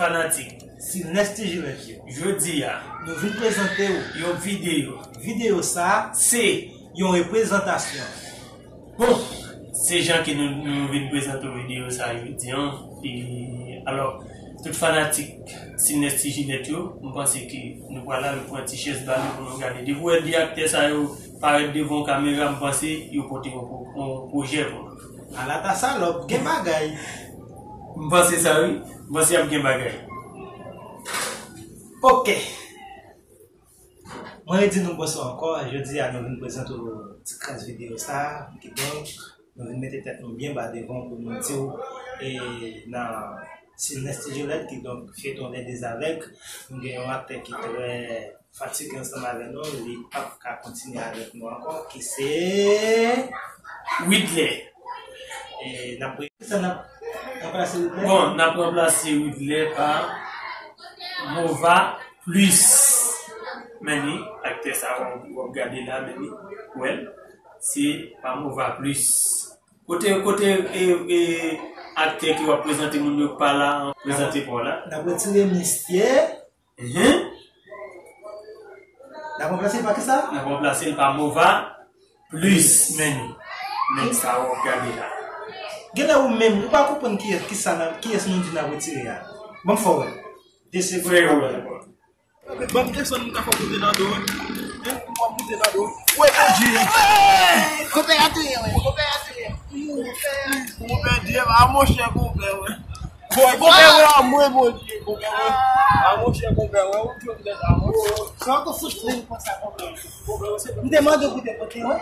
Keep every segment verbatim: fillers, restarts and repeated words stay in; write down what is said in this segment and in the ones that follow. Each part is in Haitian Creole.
Fanatik Silnès Ti Jilèt yo, jodi a, nou vin prezante w yon videyo. Videyo sa a se yon reprezantasyon. Bon, se jan ke nou, nou vin prezante w videyo sa a jodi a. E, alò, tout fanatik Silnès Ti Jilèt yo, m panse ke nou pral al pran ti chèz ba nou pou nou gade. Depi w wè de aktè sa yo parèt devan yon kamera, m panse yo pote yon pwo-, yon pwojè pou nou. Ala ta salòp, gen bagay. M panse sa, wi. M panse y ap gen bagay. Ok. Mwen redi nou bonswa ankò. Jodi a, nou vin prezante w ti kras videyo sa a. Kidonk, nou vin mete tèt nou byen ba devan pou nou di w, e, nan Silnès Ti Jilèt, kidonk, feyton Les Deux Aveugles, nou gen yon aktè ki trè fatige ansanm avè nou, li p ap ka kontinye avèk nou ankò, ki se Widley. E, n ap, kisa n ap ranplase Widley? Bon, n ap ranplase Widley pa Mova Plus. Men li, aktè sa w ap gade la, men li, w wè l, se pa Mova Plus. Kote, kote, e, e, aktè ki w ap prezante moun yo k pa la, prezante pa w la? N ap retire misyè. Mhm. N ap ranplase l pa kisa? N ap ranplase l pa Mova Plus, men. Men sa w ap gade la. Genlè ou menm, ou pa konprann kiyès, kisa n ap, kiyès nou di n ap retire a. Ban m fè w wè. De segonn. Frè yo, ban m desann, m ka fè w moute nan do, wi. Hein? M ap moute nan do. Wè, Bondye. Konpè a touye, wè. Konpè a touye. Konpè, Bondye, a monchè, konpè, wè. Bon, konpè, wè, a mwen, Bondye, konpè, wè. A monchè, konpè, wè, ou di w nèt, a monchè. Sa w te fout fè konsa, konpè. M te mande w pou te pote, wè.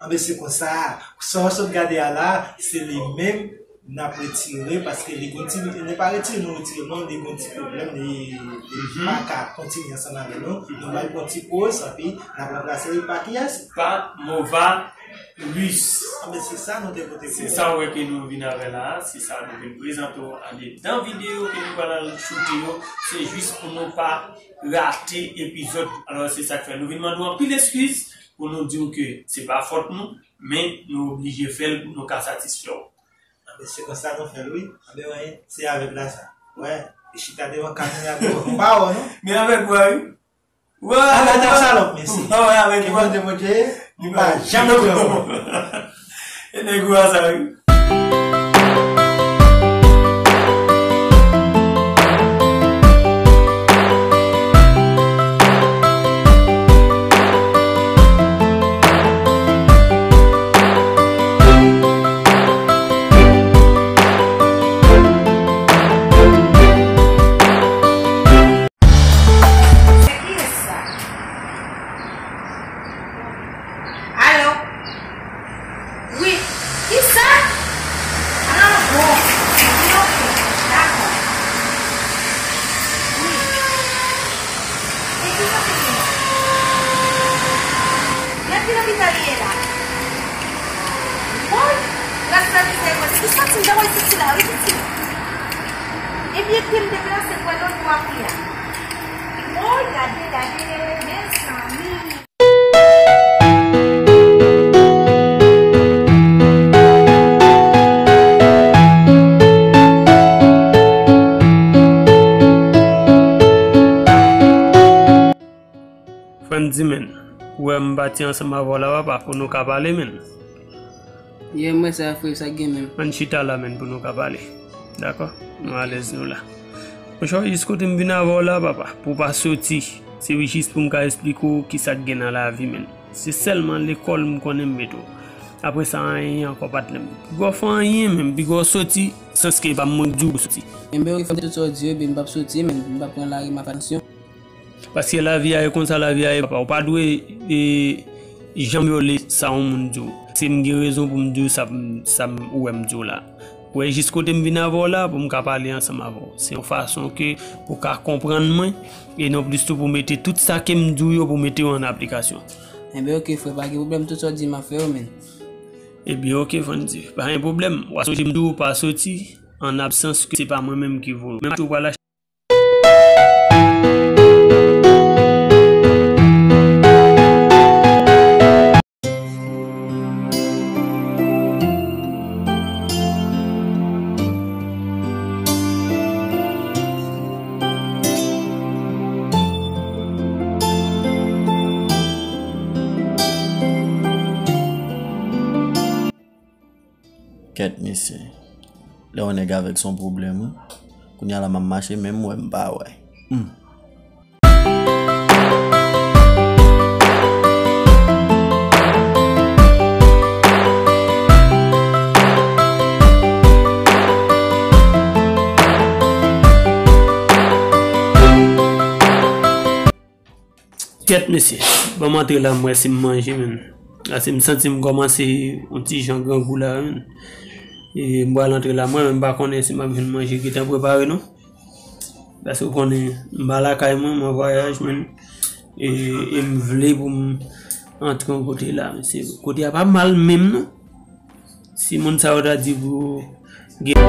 Anben, se konsa, sa w sot gade a la, se li menm n ap retire, paske li gon ti, nou pa retire, nou retire non, li gon ti pwoblèm, li, li pa ka kontinye ansanm avè nou. Nou ba l yon ti poz, epi n ap ranplase li pa kiyès? Pa Mova Plus. Anben, se sa nou te pote pou ou. Se sa w wè ke nou vin avè la, se sa nou vin prezante w andedan videyo ke nou pral al choute yo. Se jis pou nou pa rate epizòd. Alò, se sa k fè nou vin mande w anpil eskiz pou nou di w ke se pa fòt nou, men nou oblije fè l pou nou ka satisfè w. Anben, se konsa nou fè l, wi. Anben, wi, se avèg la sa. Wè, li chita devan kamera, li pa wè w, non? Men avèg mwen, wi. Wè, ala ta salòp, mesye. Wè, avèg mwen. Ke Bondye, Bondye, li pa janm pran w. E nèg ou a sa, wi. Se kiyès sa? Alo? Wi. Kisa? Ah, bon. Wi, ok. Dakò. Wi. E ki kote ki ye? Nan ki lopital li ye la? Woy! Ras la mizè, mwen. Se ki soti m ta wè soti la, wi, soti. Ebyen, ke m deplase, m wè lòt bò a kounye a. Woy, gade, gade, mezanmi. Frandy, men, ou wè m pati ansanm avè w la, papa, pou nou ka pale, men. Yeah, m wè sa, frè, sa gen menm. Ann chita la, men, pou nou ka pale. Dakò? Nou alèz, nou la. Monchè, jis kote m vin avè w la, papa, pou w pa soti. Se jis pou m ka esplike w kisa k gen nan lavi, men. Se sèlman lekòl m konnen m mete w. Apre sa, anyen ankò, patnè m. Piga w fè anyen, men. Piga w soti, sanske pa mwen k di w soti. Enben, ok, fè m tout sa w di yo, ebyen m p ap soti, men. M p ap pran lari m ap fè atansyon. Paske lavi a ye konsa, lavi a ye, papa. Ou pa dwe, e, janm vyole sa yon moun di w. Se m gen rezon pou m di w sa, m, sa m, ou wè m di w la. Ou wè, jis kote m vin avè w la, pou m ka pale ansanm avè w. Se yon fason ke pou w ka konprann mwen, e non plis tou pou mete tout sa ke m di w yo, pou mete yo an aplikasyon. Enben, ok, frè, pa gen pwoblèm, tout sa w di m ap fè yo, men. Ebyen, ok, Frandy, pa gen pwoblèm. W a sonje m di w pa soti, an absans ke se pa mwen menm ki voye w. Menm si w pral achte Kèt mesye. Lè yon nèg avèg se yon pwoblèm, wi. Kounye a la m ap mache, menm wè m pa wè. Hmm. Kèt mesye, ban m antre la m wè si m manje menm. Paske m santi m kòmanse yon ti jan grangou la menm. E m pral antre la m wè, men m pa konnen si m ap jwenn manje gentan prepare non. Paske w konnen m pa lakay mwen, m an vwayaj menm. E, e m vle pou m antre yon kote la, mesye. Kote a pa mal menm non. Si moun sa yo ta di pou gen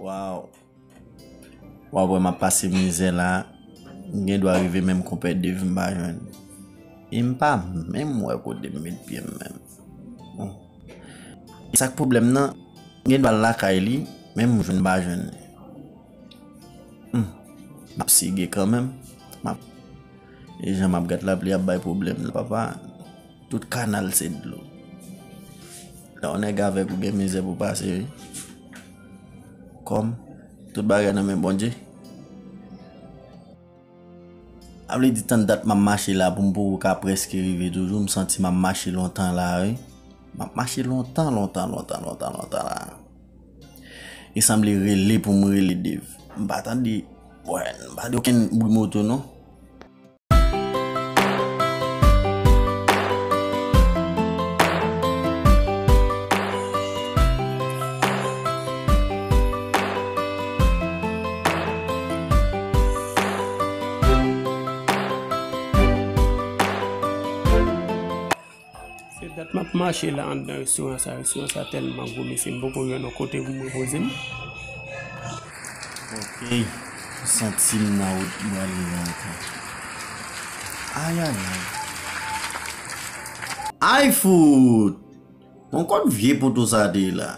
Waw. W ap wè m ap pase mizè la. M gen dwa rive menm konpè Dave m pa jwenn. E m pa menm wè kote m met pye m menm. Bon. E sa k pwoblèm nan, m gen dwa al lakay li, menm m jwenn m pa jwenn li. Hmm. M ap sige kanmenm. M ap, e jan m ap gad lapli ap bay pwoblèm la, papa. Tout kanal se dlo. Lè yon nèg avèg ou gen mizè pou pase, wi. Kòm tout bagay nan men Bondye. Sa vle di tann dat m ap mache la pou m poko ka prèske rive toujou, m santi m ap mache lontan la, wi. M ap mache lontan, lontan, lontan, lontan, lontan la. E sanble rele pou m rele Dave. M pa tande, wè, m pa tande okenn bri moto non. Se dat m ap mache la anndan restoran sa. Restoran sa tèlman gwo, mesye, m poko jwenn yon kote pou m repoze m. Ok, m santi m nan wout m prale la ankò. Ay, ay, ay. Ay, fout! Bon, kot vye poto sa te ye la?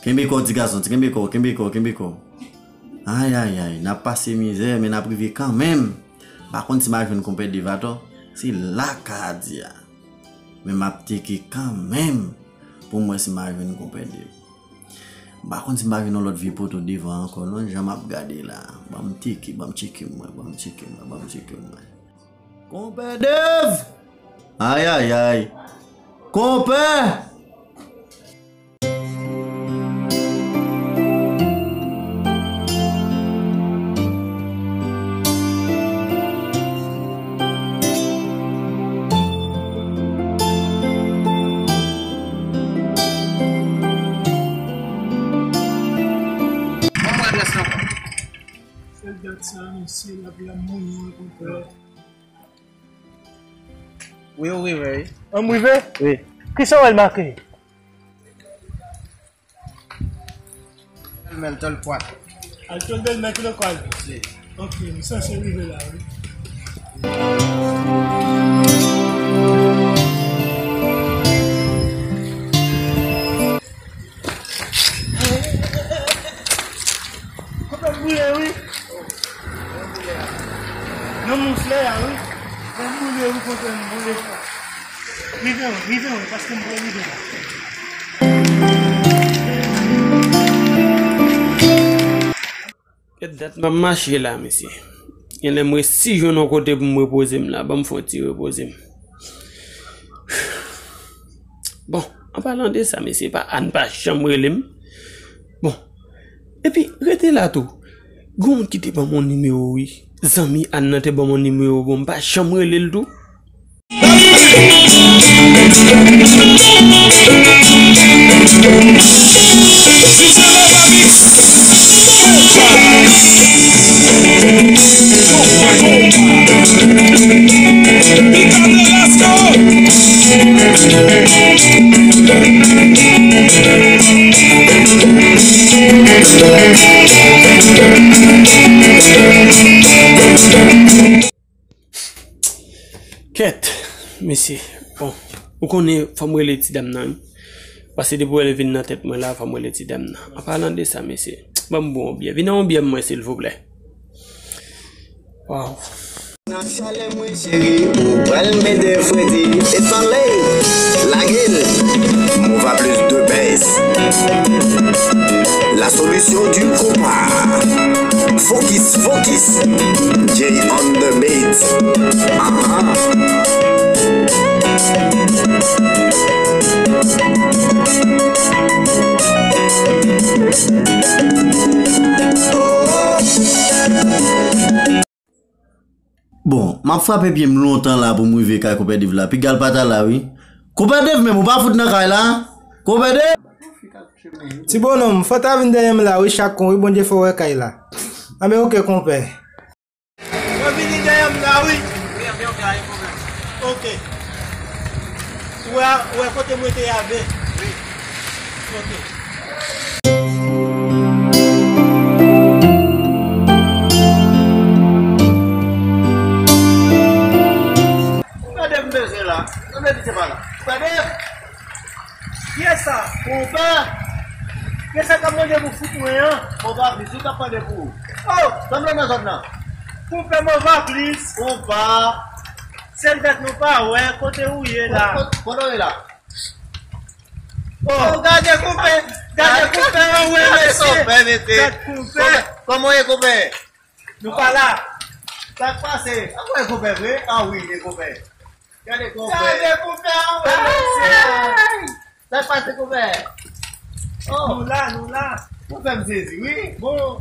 Kenbe kò w, ti gason, ti kenbe kò w, kenbe kò w, kenbe kò w. Ay, ay, ay, n ap pase mizè, men n ap rive kanmenm. M pa konn si m a jwenn konpè Dave atò, se la ka a di a. Men m ap teke kanmenm pou m wè si m a jwenn konpè Dave. M pa konn si m a jwenn yon lòt vye poto devan ankò, non, jan m ap gade la. Ban m teke, ban m tcheke m wè, ban m tcheke m wè, ban m tcheke m wè. Konpè Dave! Ay, ay, ay! Konpè! Sèl dat sa, mesye, l ap la mouri, konpè. Wi, ou rive, wi. An m rive? Wi. Kisa w wè l make? Bèlmè l, Tòl Kwad. Al Tòl Bèlmè, Tòl Kwad. Wi. Ok, m sanse rive la, wi. Konpè m boule, wi. Nan mouch la, wi. Konpè m boule, wi, konpè m boule. Rive, wi, rive, wi, paske m pral rive la. Kèt dat m ap mache la, mesye. Genlè m resi jwenn yon kote pou m repoze m la. Ban m fè yon ti repoze m. Bon, an palan de sa, mesye, pa, Ann pa janm rele m. Bon, epi, rete la tou. Gen yon moun ki te ban m yon nimewo, wi. Zanmi Ann nan te ban m yon nimewo, bon, m pa janm rele l tou. Kèt, mesye. Bon, ou konnen fò m rele ti dam nan, wi. Paske depi w wè l vin nan tèt mwen la, fò m rele ti dam nan. An palan de sa, mesye, ban m bwè yon byè. Vin nan yon byè mwen, silvouplè. Wow. Nan chalè mwen cheri, ou pral mete fredi. Estanley, lage l. Mova plus de bèz. La solution du compas. Focus, focus. Jay on the beat. Aha. Bon, m ap frape pye m lontan la pou m rive kay Konpè Dave la. Piga l pa ta la, wi. Konpè Dave, menm ou pa fout nan kay la? Konpè Dave? Ti bonòm, fò w ta vin dèyè m la, wi, chak kon, wi, Bondye fè w wè kay la. Anben, oke, konpè. Mwen vini dèyè m la, wi. Wi, anben, oke, pa gen pwoblèm. Oke. Ou wè, ou wè kote m rete a, byen? Wi. Oke. Gade m bezwen la. Gade m se pa la. Gade. Kiyès sa? Konpè. Kiyès sa k ap mande pou fout mwen an? Mova plis, ou k ap mande pou ou. Oh! Sa m nan zòn nan. Konpè, mova plis. Konpè. Sèl dat nou pa wè, kote ou ye la? Kote, kote ou ye la? Oh, gade konpè, gade konpè an, wè, mesye. Gade konpè, mesye. Gade konpè. Konpè, kòman w ye, konpè? Nou pa la. Sa k pase? A, wè konpè vre? A wi, e konpè. Gade konpè. Gade konpè an, wè, mesye. Sa k pase, konpè? Oh. Nou la, nou la. Konpè, m sezi, wi. Bon.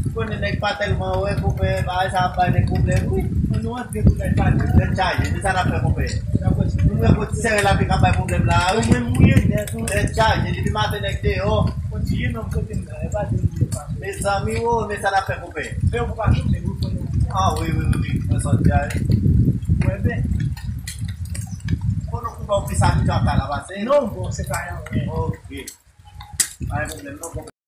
Ou konnen nèg pa tèlman wè, konpè, bagay sa ap bay nèg pwoblèm, wi. Ann nou antre pou nèg pa di. Tèt chaje, men sa n ap fè, konpè? Nou wè gon ti sèl lapli k ap bay pwoblèm la, wi. Mwen mouye nèt, wi. Tèt chaje, depi maten nèg deyò. Kontinye nan kote m nan, e pa de mouye pa. Mezanmi, wo, men sa n ap fè, konpè? Men ou pa konpè, ou konnen. Ah, wi, wi, wi, wi. Mwen sòti a, wi. Mwen byen. Konnen ou konpè, ou plis abitye ap la pase? Non, bon, se pa yon. Ok. Pa gen pwoblèm, non, konpè.